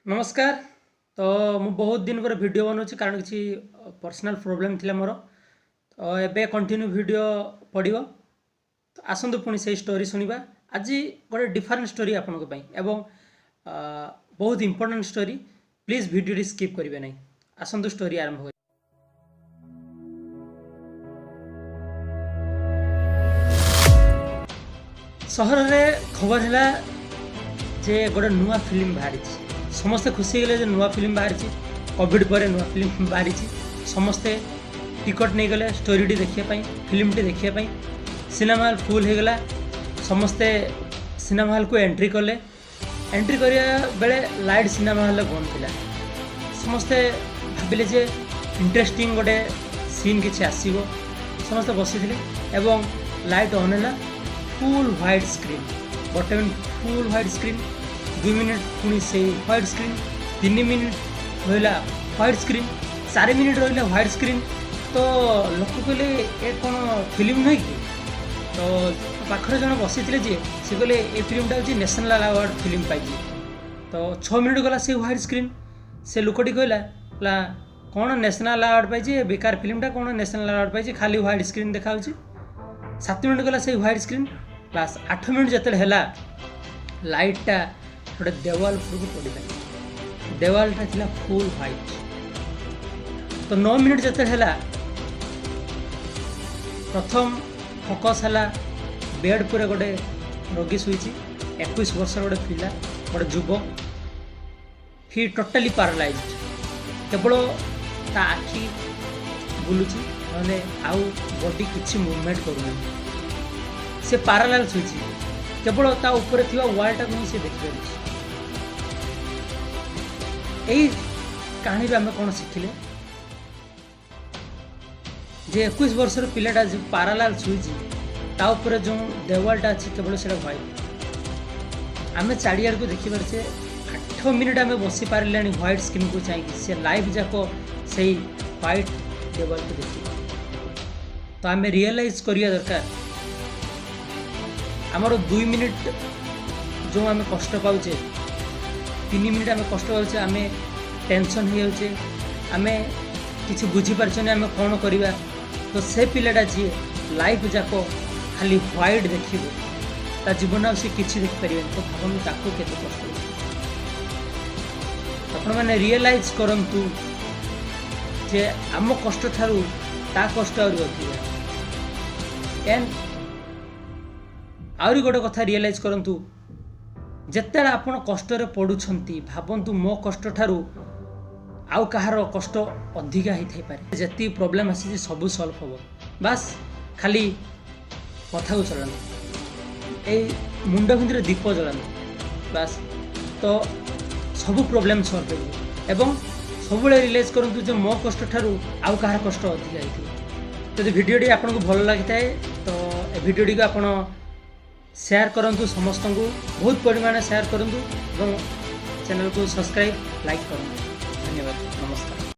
ନମସ୍କାର। ତ ମୁଁ ବହୁତ ଦିନ ପରେ ଭିଡ଼ିଓ ବନାଉଛି, କାରଣ କିଛି ପର୍ସନାଲ୍ ପ୍ରୋବ୍ଲେମ୍ ଥିଲା ମୋର। ତ ଏବେ କଣ୍ଟିନ୍ୟୁ ଭିଡ଼ିଓ ପଡ଼ିବ। ତ ଆସନ୍ତୁ, ପୁଣି ସେଇ ଷ୍ଟୋରି ଶୁଣିବା। ଆଜି ଗୋଟେ ଡିଫରେଣ୍ଟ ଷ୍ଟୋରି ଆପଣଙ୍କ ପାଇଁ ଏବଂ ବହୁତ ଇମ୍ପୋର୍ଟାଣ୍ଟ ଷ୍ଟୋରି। ପ୍ଲିଜ୍ ଭିଡ଼ିଓଟି ସ୍କିପ୍ କରିବେ ନାହିଁ। ଆସନ୍ତୁ, ଷ୍ଟୋରି ଆରମ୍ଭ କରିବା। ସହରରେ ଖବର ହେଲା ଯେ ଗୋଟେ ନୂଆ ଫିଲ୍ମ ବାହାରିଛି। ସମସ୍ତେ ଖୁସି ହେଇଗଲେ ଯେ ନୂଆ ଫିଲ୍ମ ବାହାରିଛି, କୋଭିଡ଼ ପରେ ନୂଆ ଫିଲ୍ମ ବାହାରିଛି। ସମସ୍ତେ ଟିକଟ୍ ନେଇଗଲେ ଷ୍ଟୋରିଟି ଦେଖିବା ପାଇଁ, ଫିଲ୍ମଟି ଦେଖିବା ପାଇଁ। ସିନେମା ହଲ୍ ଫୁଲ୍ ହେଇଗଲା। ସମସ୍ତେ ସିନେମା ହଲ୍କୁ ଏଣ୍ଟ୍ରି କଲେ। ଏଣ୍ଟ୍ରି କରିବା ବେଳେ ଲାଇଟ୍ ସିନେମା ହଲ୍ରେ ବନ୍ଦ ଥିଲା। ସମସ୍ତେ ଭାବିଲେ ଯେ ଇଣ୍ଟରେଷ୍ଟିଂ ଗୋଟେ ସିନ୍ କିଛି ଆସିବ। ସମସ୍ତେ ବସିଥିଲେ ଏବଂ ଲାଇଟ୍ ଅନ୍ ହେଲା। ଫୁଲ୍ ହ୍ୱାଇଟ୍ ସ୍କ୍ରିନ୍, ଗୋଟେ ମିନିଟ୍ ଫୁଲ୍ ହ୍ୱାଇଟ୍ ସ୍କ୍ରିନ୍, 2 ମିନିଟ୍ ପୁଣି ସେଇ ହ୍ୱାଇଟ୍ ସ୍କ୍ରିନ୍, 3 ମିନିଟ୍ ରହିଲା ହ୍ୱାଇଟ୍ ସ୍କ୍ରିନ୍, 4 ମିନିଟ୍ ରହିଲା ହ୍ୱାଇଟ୍ ସ୍କ୍ରିନ୍। ତ ଲୋକ କହିଲେ, "ଏ କ'ଣ ଫିଲ୍ମ ନୁହେଁ କି?" ତ ପାଖରେ ଜଣେ ବସିଥିଲେ ଯିଏ, ସେ କହିଲେ, "ଏ ଫିଲ୍ମଟା ହେଉଛି ନ୍ୟାସନାଲ୍ ଆୱାର୍ଡ଼ ଫିଲ୍ମ ପାଇଛି।" ତ 6 ମିନିଟ୍ ଗଲା ସେଇ ହ୍ୱାଇଟ୍ ସ୍କ୍ରିନ୍। ସେ ଲୋକଟି କହିଲା, "କ'ଣ ନ୍ୟାସନାଲ୍ ଆୱାର୍ଡ଼ ପାଇଛି? ଏ ବେକାର ଫିଲ୍ମଟା କ'ଣ ନ୍ୟାସନାଲ୍ ଆୱାର୍ଡ଼ ପାଇଛି? ଖାଲି ହ୍ୱାଇଟ୍ ସ୍କ୍ରିନ୍ ଦେଖାହେଉଛି।" 7 ମିନିଟ୍ ଗଲା, ସେଇ ହ୍ୱାଇଟ୍ ସ୍କ୍ରିନ୍। ବାସ୍, 8 ମିନିଟ୍ ଯେତେବେଳେ ହେଲା, ଲାଇଟ୍ଟା ଗୋଟେ ଦେୱାଲ ଉପରକୁ ପଡ଼ିଲା। ଦେୱାଲଟା ଥିଲା ଫୁଲ୍ ହ୍ୱାଇଟ୍। ତ 9 ମିନିଟ୍ ଯେତେବେଳେ ହେଲା, ପ୍ରଥମ ଫୋକସ୍ ହେଲା ବେଡ୍ ଉପରେ ଗୋଟେ ରୋଗୀ ଶୋଇଛି। 21 ବର୍ଷର ଗୋଟେ ପିଲା, ଗୋଟେ ଯୁବ। ହି ଟୋଟାଲି ପାରାଲାଇଜ୍ଡ। କେବଳ ତା ଆଖି ବୁଲୁଛି, ନହେଲେ ଆଉ ବଡି କିଛି ମୁଭମେଣ୍ଟ କରୁନାହିଁ। ସେ ପାରାଲାଇଜ୍ ଶୋଇଛି। କେବଳ ତା ଉପରେ ଥିବା ୱାଲ୍ଟାକୁ ହିଁ ସେ ଦେଖିପାରୁଛି। ଏଇ କାହାଣୀରୁ ଆମେ କ'ଣ ଶିଖିଲେ ଯେ 21 ବର୍ଷର ପିଲାଟା ଯେଉଁ ପାରାଲାଲ ଶୋଇଛି, ତା ଉପରେ ଯେଉଁ ଦେୱାଲଟା ଅଛି, କେବଳ ସେଇଟା ହ୍ୱାଇଟ୍। ଆମେ ଚାରିଆଡ଼କୁ ଦେଖିପାରୁଛେ। 8 ମିନିଟ୍ ଆମେ ବସିପାରିଲେଣି ହ୍ୱାଇଟ୍ ସ୍କ୍ରିନ୍କୁ ଚାହିଁକି। ସେ ଲାଇଫ୍ ଯାକ ସେଇ ହ୍ୱାଇଟ୍ ଦେୱାଲକୁ ଦେଖିବ। ତ ଆମେ ରିଏଲାଇଜ୍ କରିବା ଦରକାର, ଆମର 2 ମିନିଟ୍ ଯେଉଁ ଆମେ କଷ୍ଟ ପାଉଛେ, 3 ମିନିଟ୍ ଆମେ କଷ୍ଟ ପାଉଛେ, ଆମେ ଟେନସନ୍ ହେଇଯାଉଛେ, ଆମେ କିଛି ବୁଝିପାରୁଛେ ଆମେ କ'ଣ କରିବା। ତ ସେ ପିଲାଟା ଯିଏ ଲାଇଫ୍ ଯାକ ଖାଲି ହ୍ୱାଇଟ୍ ଦେଖିବ, ତା ଜୀବନ ଆଉ ସେ କିଛି ଦେଖିପାରିବେନି। ତ ଭାବନ୍ତୁ ତାକୁ କେତେ କଷ୍ଟ ହେଉଛି। ଆପଣମାନେ ରିଏଲାଇଜ୍ କରନ୍ତୁ ଯେ ଆମ କଷ୍ଟ ଠାରୁ ତା କଷ୍ଟ ଆହୁରି ଅଧିକା। ଏଣ୍ଡ ଆହୁରି ଗୋଟେ କଥା ରିଏଲାଇଜ୍ କରନ୍ତୁ, ଯେତେବେଳେ ଆପଣ କଷ୍ଟରେ ପଡ଼ୁଛନ୍ତି, ଭାବନ୍ତୁ ମୋ କଷ୍ଟ ଠାରୁ ଆଉ କାହାର କଷ୍ଟ ଅଧିକା ହେଇଥାଇପାରେ। ଯେତିକି ପ୍ରୋବ୍ଲେମ୍ ଆସିଛି, ସବୁ ସଲ୍ଭ ହେବ। ବାସ୍, ଖାଲି କଥାକୁ ଚଳାନ୍ତୁ, ଏଇ ମୁଣ୍ଡ ଭିତରେ ଦୀପ ଜଳାନ୍ତୁ, ବାସ୍, ତ ସବୁ ପ୍ରୋବ୍ଲେମ୍ ସଲ୍ଭ ହେଇଯିବ। ଏବଂ ସବୁବେଳେ ରିଏଲାଇଜ୍ କରନ୍ତୁ ଯେ ମୋ କଷ୍ଟ ଠାରୁ ଆଉ କାହାର କଷ୍ଟ ଅଧିକା ହେଇଥିବ। ଯଦି ଭିଡ଼ିଓଟି ଆପଣଙ୍କୁ ଭଲ ଲାଗିଥାଏ, ତ ଏ ଭିଡ଼ିଓଟିକୁ ଆପଣ ସେୟାର କରନ୍ତୁ ସମସ୍ତଙ୍କୁ, ବହୁତ ପରିମାଣରେ ସେୟାର କରନ୍ତୁ ଏବଂ ଚ୍ୟାନେଲକୁ ସବସ୍କ୍ରାଇବ୍, ଲାଇକ୍ କରନ୍ତୁ। ଧନ୍ୟବାଦ, ନମସ୍କାର।